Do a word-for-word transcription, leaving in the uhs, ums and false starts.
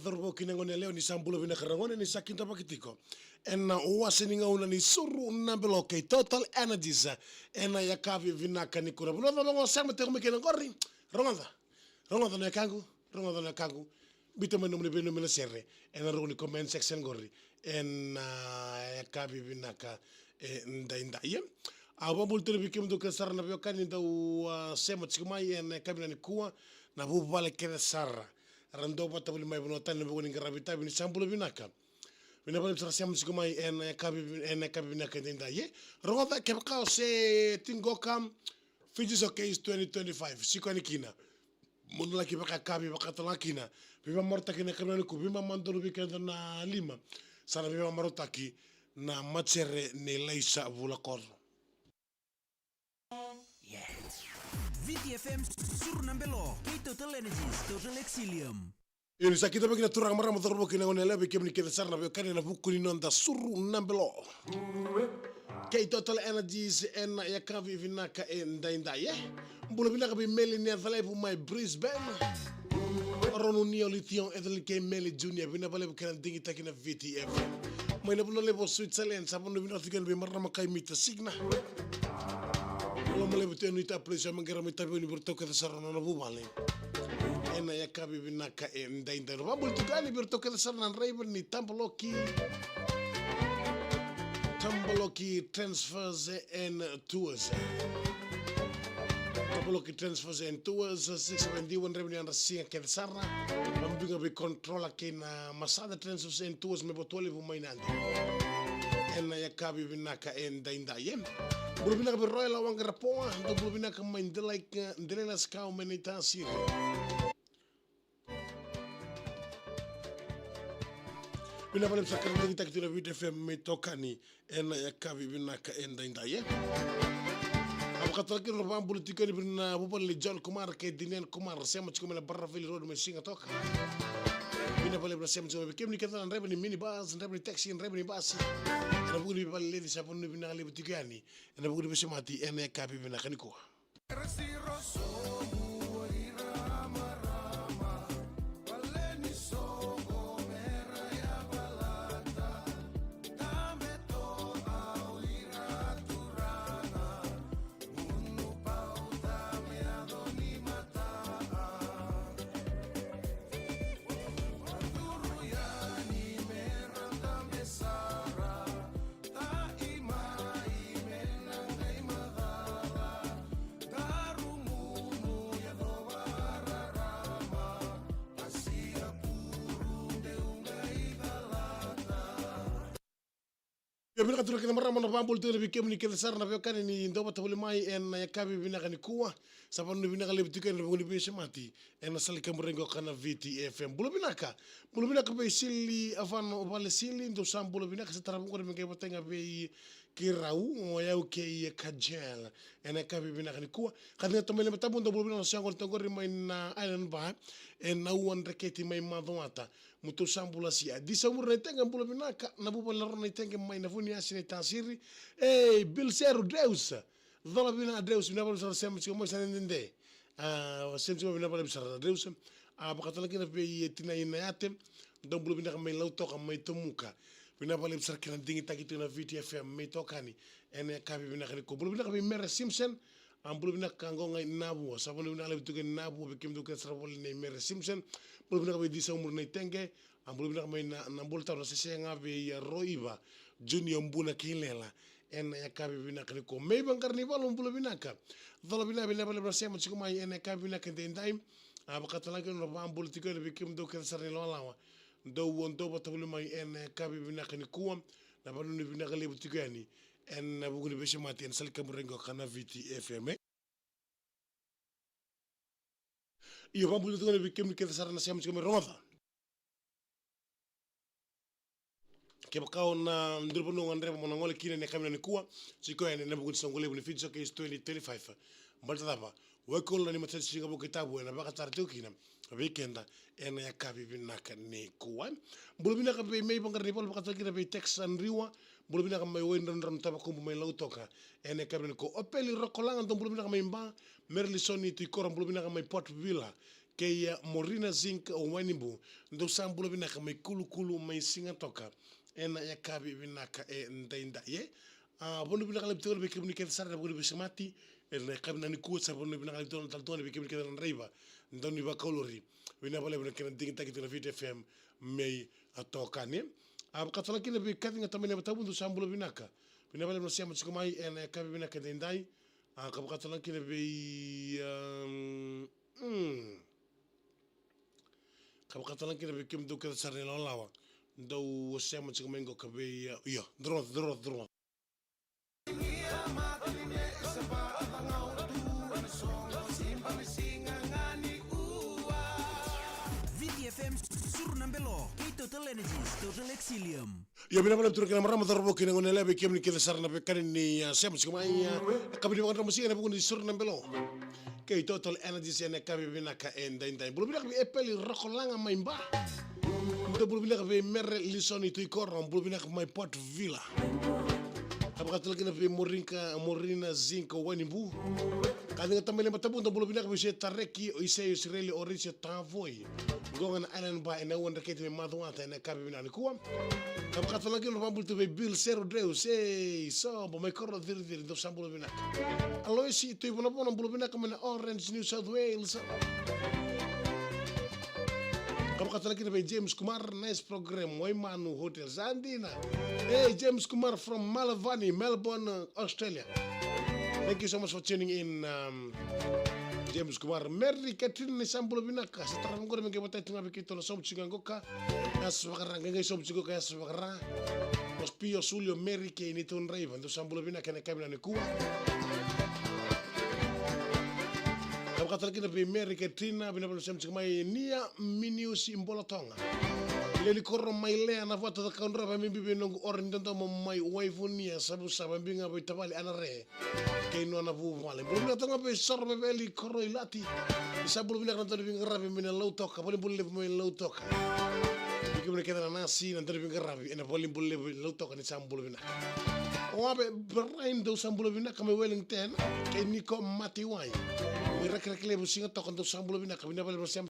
Cauravou kei na gone yalewa, ni sa bula vinaka ragone, ni sa kidavaki tiko ena wase ni gauna ni Suru na Belo kei Total Energies ena yakavi vinaka nikua. Vinaka vakalevu na sema tiko mai kina qori. Rogoca, rogoca na wekaqu, rogoca na wekaqu. Biuta mai nomuni veinanumi na sere ena ruku ni comment section qori ena yakavi vinaka edaidai, e. Au vakabula tu yani vei kemudou kece sara na veiwekani dau, a, sema tiko mai ena yakavi nikua, na vuvale kece sara. Ra dau vata voli mai vanua tani ena vuku ni qaravi tavi, ni sa bula vinaka. Vinaka vakalevu sara sema tiko mai ena yakavi, ena yakavi vinaka edaidai, e. Rogoca, kevaka o se tiko qo ka Fiji Showcase twenty twenty-five, tiko yani kina. Mo na laki vakayakavi, vakatalega kina. Veivakamarautaki ena yakavi nikua, veimama donu vei keda na lima. Sa na veivakamarautaki na matere nei Laisa Vulakoro. Yeah. Viti F M, Suru na Belo kei Total Energies, Total Excellium. Io, ni sa kidavaki na turaga, marama, cauravou kei na gone yalewa, vei kemuni kece sara na veiwekani ena vuku ni noda Suru na Belo kei Total Energies ena yakavi vinaka edaidai, e. Bula vinaka vei Meli Necalevu mai Brisbane. Ronu ni o Lithium Ethylene kei Meli Junior, vinaka vakalevu kei na digitaki na Viti F M. Mai na vanua levu o Switzerland, sa vanua vinaka tiko yani vei marama kai Mita Signa. Loma levu tu yani Nuita Place, au maqera mai tavi ni vei iratou kece sara na nona vuvale ena yakavi vinaka edaidai. Na vakabula tiko yani vei iratou kece sara na draiva ni Tabaloki, Tabaloki Transfers and Tours. Tabaloki Transfers and Tours, six seven D one, draiva ni yadra siga kece sara. Vakabibi ga vei controller kei na Masada Transfers and Tours mai Vatualevu mai Nadi ena yakavi vinaka edaidai, e. Bula vinaka vei Royal Waqara Poa, dou bula vinaka mai Delaika, Delailas Kau mai Naitasiri. Vinaka vakalevu sara kei na digitaki tu na Viti F M mai Tokani ena yakavi vinaka edaidai, e. Au vakatalega kina na vakabula tiko yani vei na vuvale nei John Kumar kei Dinian Kumar, sema tiko mai na Baraveli Road mai Sigatoka. Vinaka vakalevu na sema tiko mai vei kemuni kece na draiva ni minibus, draiva ni taxi, draiva ni basi. Ena vuku ni veivakaleci sa vanua vinaka levu tiko yani ena vuku ni veisemati ena yakavi vinaka nikua. Io, vinaka tu na kena marama, na vakabula tu yani vei kemuni kece sara na veiwekani ni dau vata voli mai ena yakavi vinaka nikua. Sa vanua vinaka levu tiko yani ena vuku ni veisemati ena sala i kaburaki oqo ka na Viti F M. Bula vinaka. Bula vinaka vei Sili, Avano Vale Sili, dou sa bula vinaka, sa tara vuqa na veiqai vata ga vei Kirau, o yau kei Kajel. Ena yakavi vinaka nikua. Ka ciga tu mai Leba Tabu, dou bula vinaka na soqoni toqori mai na Island Bar. Ena ua dreketi mai Macuata. Mutou sa bula sia. Disa Umuri na Itege, bula vinaka. Na vuvale na Rona na Itege mai na Vuniasi Naitasiri. Ei, Bill Seru, Deus. Cola vina Deus, vinaka vakalevu sara sema tiko mai, sa dede. A, sema tiko mai, vinaka vakalevu sara Deus. A, vakatalega kina vei Tina Inayate. Dou bula vinaka mai Lautoka, mai Tomuka. Vinaka vakalevu sara kei na digitaki tu na Viti F M mai Tokani. Ena yakavi vinaka nikua. Bula vinaka vei Mere Simpson. A, bula vinaka ka qo ga i Navua. Sa vanua vinaka levu tiko i Navua, vei kemudou kece sara voli nei Mere Simpson. Bula vinaka vei Disa Umuri na Itege. A, bula vinaka mai na, na bula tau na sese ga vei, a, Roiva Junior Buna kei Lela. Ena yakavi vinaka nikua. Mei Vaqara ni Valu, bula vinaka. Cola vinaka, vinaka vakalevu na sema tiko mai ena yakavi vinaka edaidai. A, vakatalega kina na vakabula tiko yani vei kemudou kece sara na ilawalawa. Dou, dou vata voli mai ena yakavi vinaka nikua. Na vanua ni vinaka levu tiko yani ena vuku ni veisemati ena sala i kaburaki oqo ka na Viti F M. Io, vakabula tiko yani vei kemuni kece sara na sema tiko mai, rogoca. Kevaka o na duri vanua o gadreva mo na gole kina ena yakavi nikua, tiko yani ena vuku ni soqo levu ni Fiji Showcase twenty twenty-five. Baleta cava? Waikuluna ni matasisi ga Vuke Tabu ena vakatara tiko kina vei keda ena yakavi vinaka nikua. Bula vinaka vei Mei Vaqara ni Valu, vakatara kina vei Tex Andriwa. Bula vinaka mai Waidrodrau na Tavakubu mai Lautoka ena yakavi nikua. Opeli Rokolaga, dou bula vinaka mai Ba. Merilisoni Tikora, bula vinaka mai Port Vila. kei a Morina Zinc Wanibu. Dou sa bula vinaka mai Kulukulu mai Sigatoka ena yakavi vinaka edaidai, e. A, vanua vinaka levu tiko vei kemuni kece sara na vakaveisemati ena yakavi nikua, sa vanua vinaka levu tiko vei kemuni kece na draiva, dau ni vakaulori. Vinaka vakalevu na kena digitaki tiko na Viti F M mai a tokani. A, vakatala kina vei Kaci ga tamai na vatavu, dou sa bula vinaka. Vinaka vakalevu na sema tiko mai ena yakavi vinaka edaidai. A, ka vakatala kina vei, um, mm. Ka vakatala kina vei kemudou kece sara na ilawalawa dou sema tiko mai qo ka vei, uh, io, dro, dro, dro. Viti F M, Suru na Belo, kei Total Energies, Total Exilium. Io, vinaka vakalevu turaga kei na marama, cauravou kei na goneyalewa, vei kemuni kece sara na veiwekani ni, a, sema tiko mai, a, yakavi ni vakadromusiga ena vuku ni Suru na Belo kei Total Energies ena yakavi vinaka edaidai. Bula vinaka vei Epeli Rokolaga mai Ba. Dou bula vinaka vei Mere Lisoni Tuikoro, bula vinaka mai Port Vila. Ka vakatala kina vei Morinka, Morina Zinc Wanibu. Kaci ga tamai na vatavu, dou bula vinaka vei Ise Tareki, o Ise Isireli, o Risi Tavoi. Qo ga na Island Bar ena Ua Dreketi mai Macuata ena yakavi vinaka nikua. Ka vakatala kina na vakabula tu vei Bill Seru Dreus, ei, sobo mai Koro Ciriciri, dou sa bula vinaka. Aloisi Tuivonavono, bula vinaka mai na Orange, New South Wales. Ka vakatala kina vei James Kumar, nice program, Waimanu Hotel, sa dina. Hey, James Kumar from Malavani, Melbourne, Australia. Thank you so much for tuning in, um, James Kumar. Mary Katrina, ni sa bula vinaka. Sa tara qori me qai vata tu ga vei keitou na sobu tiko ga qoka. Yasa Vakara, qai qai sobu tiko ga Yasa Vakara. Os Pio Sulio Mary kei neitou draiva, dou sa bula vinaka ena yakavi nikua. Ka vakatala kina vei Mary Katrina, vinaka vakalevu na sema tiko mai, Nia Miniusi Bolatoga. Lewe ni koro mai Lea, Navota, Cakaudrove, bibi vei noqu oro ni dodomo mai Waivunia, Savusavu, bibi ga vei tavale Ana Re kei nona vuvale. Bula vinaka tale ga vei Soro Veveli Koroilati. Ni sa bula vinaka na dauniveigaravi mai na Lautoka, valenibula levu mai na Lautoka. Vei kemuni kece na nasi, na dauniveigaravi ena valenibula levu Lautoka, ni sa bula vinaka. O Ave Brian, dou sa bula vinaka mai Wellington, kei Niko Matiwai mai Rakiraki Levu, Sigatoka, dou sa bula vinaka, vinaka vakalevu na sema